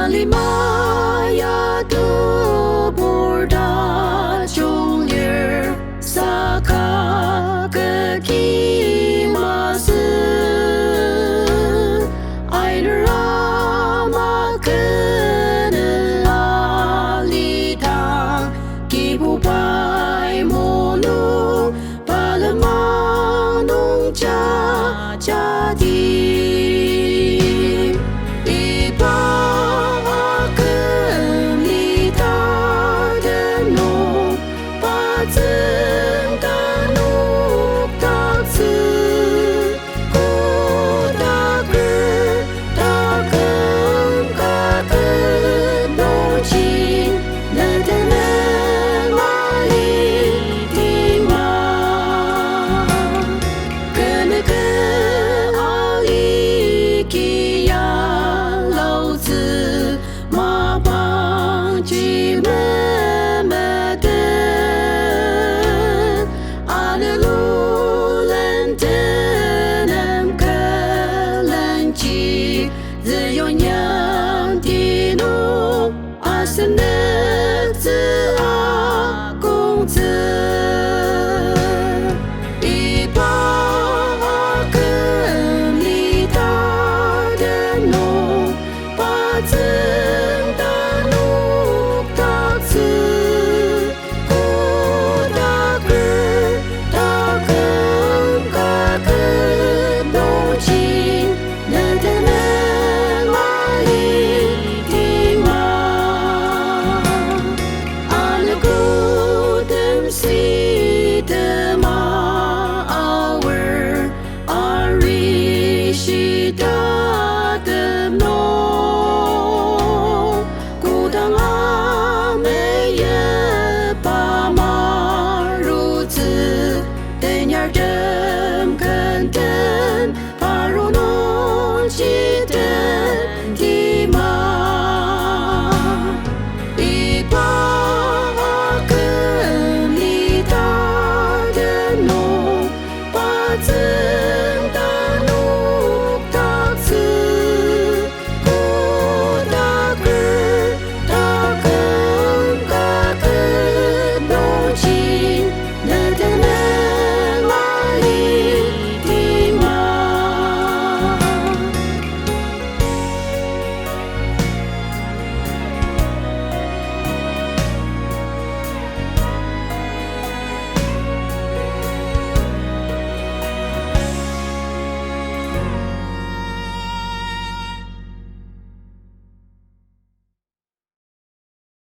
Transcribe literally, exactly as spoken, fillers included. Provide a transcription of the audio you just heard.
Lima ya tebur tajung lir, saka kü ki masü. Ainer ama kü nü alidang, Kibubai mulung pa lenmang nung ja jadi. Iba aküm ita den nung, pa tsüngda nokdaktsü. Kodaker taküm ka ken nungji, ne tenüng alitima. Kü nü kü aliki ya laotsü, mapangji memeten. Anelu len tenem külenji, Zion yangdi nung asenüktsü akongtsü. Iba aküm ita den nung, pa tsü